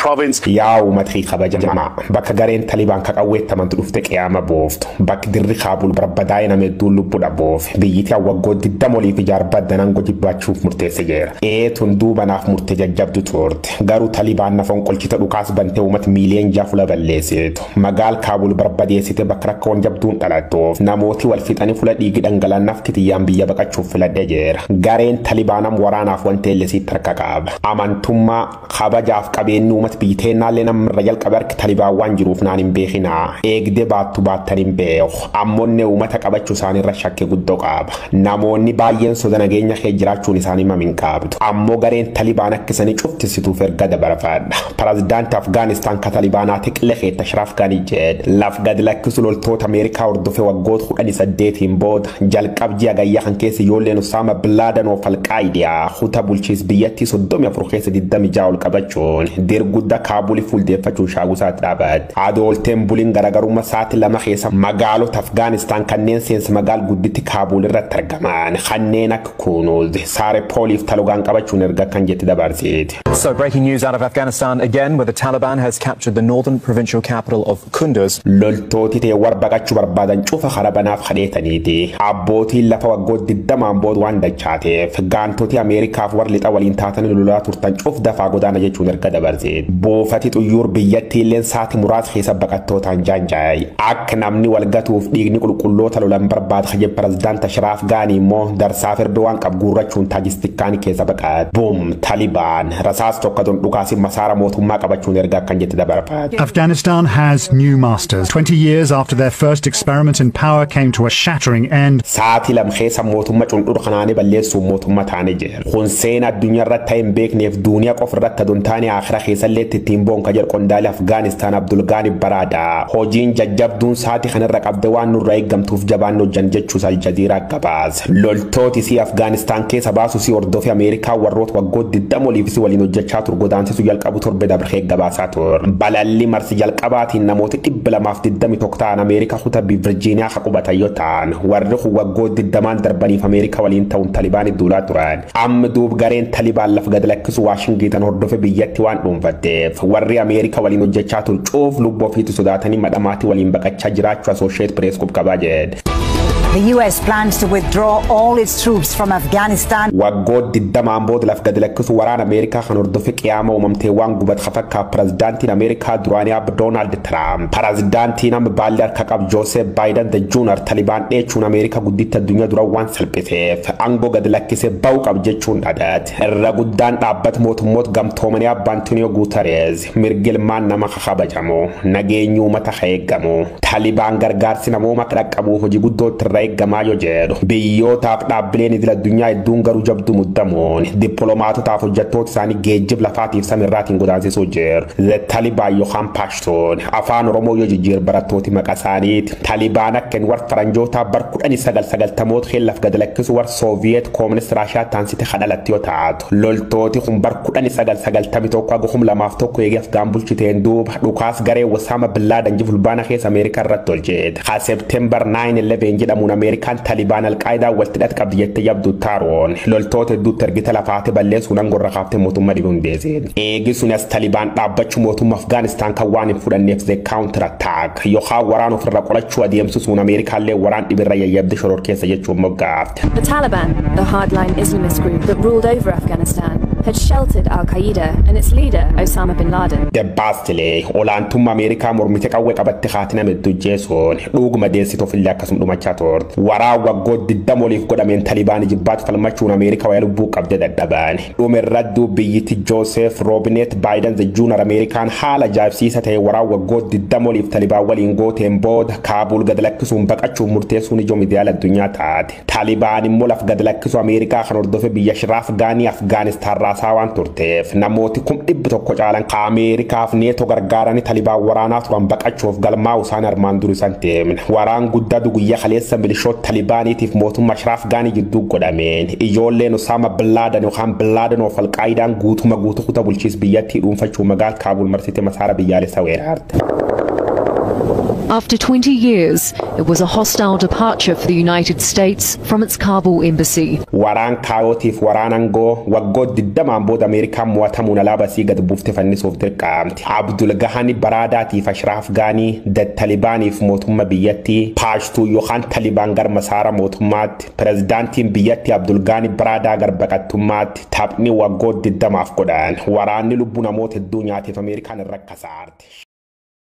Province. Yaa uummata kabajamaa, bakka gareen Talibaan kaqawweettamantu dhufte qiyaama booftu, bakki dirri Kaabul barbadaa'ee nama hedduun lubbuu dhaboof, biyyittii waggoota 20 oliif ijaarbaddan aangoo jibbachuuf murteesse jira. Eetun duuba naaf murte jajjabdu turte. Garuu Talibaan na fonqolchite, dhukaas bantee uummata miiliyoon 6 fula balleessitu. Magaal Kaabul barbadeessite, bakka rakkoon jabduun dhalattuuf namooti wal fixanii fula dhiigi dhangala'an nafti xiyyaan biyya baqachuuf filadhe jira. Gareen Talibaanam waraanaaf wanta ellesiitti harka qaba. Amantummaa kabajaaf qabeenyi uummata biyyi namarra jalqabe harki Talibaan waan jiruuf naan hin beekinaa. Eegdee baattu baattan hin beeku. Ammoonne uummata qabachuu isaaniirra shakkii guddoo qaba. Namoonni baay'een soda nageenya kee jiraachuun isaanii mamin qabdu. Ammoo gareen Talibaan akka isanii cuftisituuf erga dabarfadha. Pirezidaantii Afgaanistaan ka Talibaanaa tiqile keetta Ashraaf Gaanii jedhe. Laf gad lakkisu loltoota Ameerikaa hordofee waggoota 18n booda jalqab ji'a gayyaa kan keessa ijoolleen Usaama Bin of Alqaayidiyaa kutaa bulchiis biyyattii 34 keessa 26 ol qabachuun dirgudda Kaabulii fuuldeeffachuun shaagusaatti dhaabate. Adoolteen buliin garaagarummaa sa'aatii 2 keessa magaalota Afgaanistaan kanneen seensa magaal gudditti Kaabul irratti argaman kanneen akka Kunuuz, Saarepooliif Talogaan qabachuun erga kan jetti dabarsite. So breaking news out of Afghanistan again, where the Taliban has captured the northern provincial capital of Kunduz. Loltooti ta'e warra baqachuu barbaadan cufa karabanaaf kadheetaniiti. Abbootiin lafa waggoota 20n booda waan dachaateef gaantoti Ameerikaaf warra lixa waliin taatanii lolaa turtan cuf dafaa godaana jechuun erga dabarseet. Buufati xuyyuur biyyattii illeen sa'aatii muraasa keessa baqattootaan jaanjaa'e. Akka namni wal gatuuf dhiigni qulqulloota lolan barbaada kaje pirezidaant Ashraaf Gaanii immoo darsaaf erbe waan qabu guurrachuun taajistikkaanii keessa baqate. Boom, Talibaan rasaas tokko don dhukaasin masaara mootummaa qabachuun erga akkan jette dabarfaate. Afghanistan has new masters. 20 years after their first experiment in power came to a shattering end. Sa'aatii 2 keessa mootummaa cundhur kanaanii balleessuun mootummaa taane jira. Kun seena addunyaa irratti hin beekneef duuniyaa qofa irratti adon taane akhira keessallee ittiin boonka jedhu qondaalli Afgaanistaan Abdul Gaani Baraada. Hojiin jajjabduun sa'aatii kanarra qabde waan nurraa eeggamtuuf jabaan hojjan jechuus Aljaziiraa gabaasa. Loltooti si Afgaanistaan keessa baasu si hordofee Ameerikaa warroota waggoota 20 oliif si waliin hojjechaa tur godaansisu jalqabu torbe dabree gabaasaa tur. Balalli marsi jalqabaatiin namoota 221 ta'an Ameerikaa kutaa Virjiiniyaa ka qubatan yoo ta'an, warri kun waggoota 20n darbaniif Ameerikaa waliin ta'uun Talibaan duulaa turan. Amma duub gareen Talibaan lafa gad lakkisu Waashingitan hordofe biyyatti waan dhuunfatteef warri Ameerikaa waliin hojjechaa tur cuuf lubbuu ofiitu sodaatanii madhamaatii waliin baqachaa jiraachuu Associated Press qabaa jedhe. The US plans to withdraw all its troops from Afghanistan. Waggoota 20n booda laf gad lakkisu waraana Ameerikaa kan hordofe qiyaama uumamtee waan gubat fakkaa pirezidaantiin Ameerikaa duraanii Abba Doonaald Tiraamp. Pirezidaantiin amma baalli harka qabu Joosef Baayiden the Junior Talibaan dheechuun Ameerikaa gudditti addunyaa dura waan salphiseef aangoo gad lakkisee ba'uu qabu jechuun dhadhate. Irra guddaan dhaabbata mootummoota gamtoomanii Abba Antonio Guterres mirgi ilmaan nama kabajamu, nageenyi uummata eegamu, Talibaan gargaarsi namooma akka dhaqqabuuf hojii guddoo irra eeggamaa yoo jedhu, biyyootaaf dhaabbileen idil addunyaa hedduun garuu jabduu muddamuun dippiloomaatotaaf hojjettoota isaanii geejjiba lafaatiif samiirraatiin godaansisuu jiru. The Taliban yookaan Paashtoon afaan Oromoo yoo jijjiir barattooti maqaa isaaniiti. Talibaan akka inni warra faranjootaa bar 1990moota keellaf gad lakkisu warra Sooviyeet Koominist Raashiyaa taansite kadhalatti yoo taatu, loltooti kun bar 1991 haga 2001 eegee Afgaan bulchiteen duuba dhukaas garee Wasaama Bin Laadan fulbaana keessa Ameerikaa irratti hojjete. Ha September 9/11 jedhamuun Ameerikaan Talibaan Alqaayidaa walitti hidhata qabdi jettee jabdu taaroon loltoota hedduutti ergite lafaate balleessuun aangoo kaaftee mootummaa dhibee hundeessite. Eegi sun as Talibaan dhaabbachuu mootummaa Afgaanistaan kan waan hin fudhanneef the counter attack yookaan waraan ofirra qolachuu adeemsisuun Ameerikaallee waraan dhibirra yayyabde shoror keessa jechuun moggaafte. The Taliban, the hardline Islamist group that ruled over Afghanistan, had sheltered Al Qaeda and its leader, Osama bin Laden. Dabbaastilee olaantummaa Ameerikaa mormite qawwee qabatte haatina hedduu jeesuun dhuguma deessite ofillee akkasuma dhumachaa turte. Waraan waggoota 20 oliif godhameen Talibaan jibbaatu falmachuun Ameerikaa wayaa lubbuu qabde dadhaban. Dhuma irratti biyyatti Joosef Roobinet Baayiden the Junior Ameerikaan haala ajaa'ibsiisa ta'e waraan waggoota 20 oliif Talibaan waliin gooteen booda Kaabul gad lakkisuun baqachuun murteessuun ijoo miidiyaa addunyaa taate. Talibaan immoo laf gad lakkisu Ameerikaa kan hordofe biyya Shiraaf Gaanii Afgaanistaan raasaa waan turteef namooti 100,000 caalan ka Ameerikaaf neetoo gargaaranii Talibaan waraanaa turan baqachuuf galmaa'u isaan armaan dur isaan deemne. Waraan guddaa guyyaa kaleessa milishoota Talibaaniitiif mootummaa Shiraaf Gaanii jidduu godhameen ijoolleen Usaama Bin Laadan yookaan Bin Laadan of Alqaayidaan guutuma guutuu kutaa bulchiis biyyattii dhuunfachuu magaal Kaabul marsite masaara biyyaalessaa weerarte. After 20 years, it was a hostile departure for the United States from its Kabul embassy. Waraan kaayootiif waraan aangoo waggoota 20n booda Ameerikaan mo'atamuun alaabaa sii gad buufte fannisuuf dirqamte. Abdul Gahani Baraadaatiif Ashraaf Gaanii Talibaaniif mootummaa biyyattii Paashtuu yookaan Talibaan gar masaara mootummaatti, pirezidaantiin biyyattii Abdul Gaani Baraadaa gar baqattummaatti. Taphni waggoota 20f godhan waraanni lubbuu namoota hedduu nyaateef Ameerikaan irra kasaarte.